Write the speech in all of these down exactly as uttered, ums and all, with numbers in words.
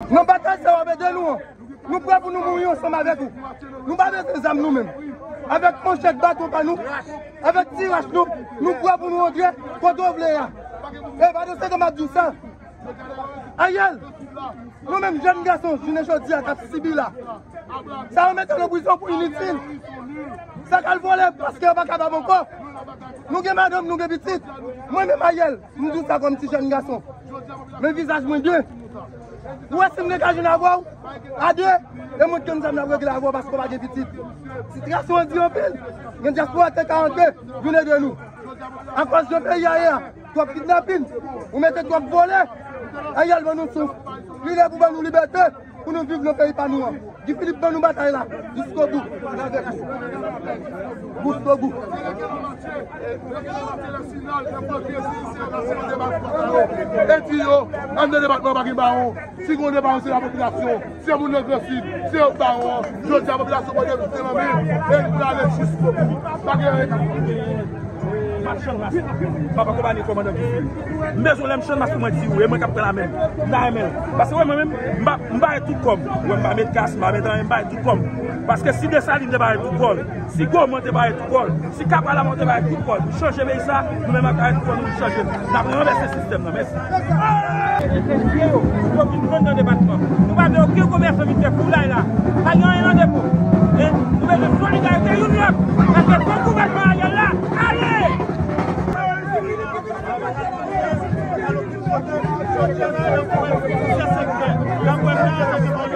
Nan batay sa w ap ede nou an, nou prè pou nou mouri ansanm avèk ou. Nou pa bezwen zam nou menm. Avèk manchèt baton pa nou, avèk ti rach nou, nou prè pou nou antre kote w vle a. E pa de se ke m ap di w sa. Ariel, nou menm jèn gason, jounen jodi a k ap sibi la. Sa yo mete nou prizon pou initil. Sa k al vòlè paske yo pa kapab ankò. Nou gen madanm, nou gen pitit. Mwen menm Ariel, m di w sa kòm ti jèn gason. Men vizaj mwen byen. Ou wè si m gen ka jwenn avè w a de, e mwen k konn sa m ap regle avè w paske w pa gen pitit. Sitiyasyon an di anpil. Men dyaspora te ka antre, vin ede nou. Akòz jan peyi a ye a, twòp kidnapin, ou mete twòp vòlè. Ariel ban nou souf. Li lè pou ban nou libète, pou nou viv nan peyi pa nou an. Guy Philippe ban nou batay la jiskobou. N avèk ou. Jiskobou. E di yo, anndan depatman pa gen bawon. Si gen yon depatman, se lapopilasyon. Se moun nan Gran Sid, se yo k bawon an. Jodi a, popilasyon pote tout nan men, e li prale jiskobou. Pa gen anyen k ap fè. M ap chanm rase. Papa Kobani kòmandan Guy Philippe. M bezwen lè m chanm rase pou mwen di ou, e mwen k ap pran lame m. M ta renmen l. Paske wè mwen menm, m pa, m bare tout kò m. Wè m pa met kas, m pa met anyen, m bare tout kò m. Paske si Desalin te bare tout kò l, si Goman te bare tout kò l, si Kapra Laman te bare tout kò l, pou chanje peyi sa, nou menm ak bare tout kò nou, nou chanje. N ap ranvèse sistèm nan. Mèsi. Yo vin vann nan depatman. Nou pa vle okenn komèsan vin fè foulay la. Pa gen anyen nan depo. Men, nou bezwen solidarite youn lòt. Paske fòk gouvènman Ariel la ale!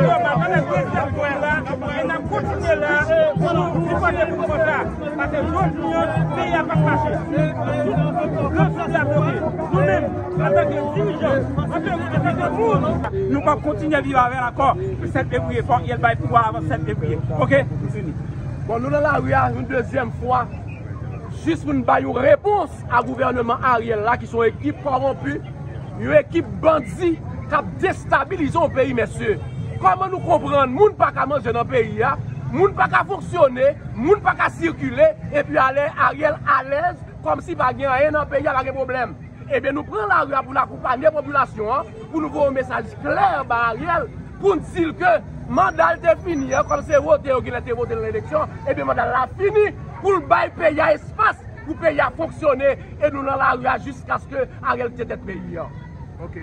Yo pa nan dezyèm pwen la, e n ap kontinye la pou nou sipòte mouvman sa. Paske jodi a, peyi a p ap mache. Tout gran site a bloke. Nou menm, antanke dirijan, antanke, antanke moun. Nou p ap kontinye viv avè l ankò. Sèt fevriye, fòk Ariel bay pouvwa avan sèt fevriye. Oke? M fini. Bon, nou nan lari a yon dezyèm fwa, jis pou n bay yon repons a gouvènman Ariel la, ki se yon ekip kòwonpi, yon ekip bandi k ap destabilize yon peyi, mesye. Kòman nou konprann moun pa ka manje nan peyi a, moun pa ka fonksyone, moun pa ka sikile, epi alè Ariel alèz, kòmsi pa gen anyen nan peyi a, pa gen pwoblèm. Ebyen, nou pran lari a pou n akonpanye popilasyon an, pou nou voye yon mesaj klè ba Ariel, pou n di l ke manda l te fini an, kòm se vote yo genlè te vote l nan eleksyon, ebyen, manda l la fini, pou l bay peyi a espas, pou peyi a fonksyone, e nou nan lari a jiskaske Ariel kite tèt peyi a. Ok.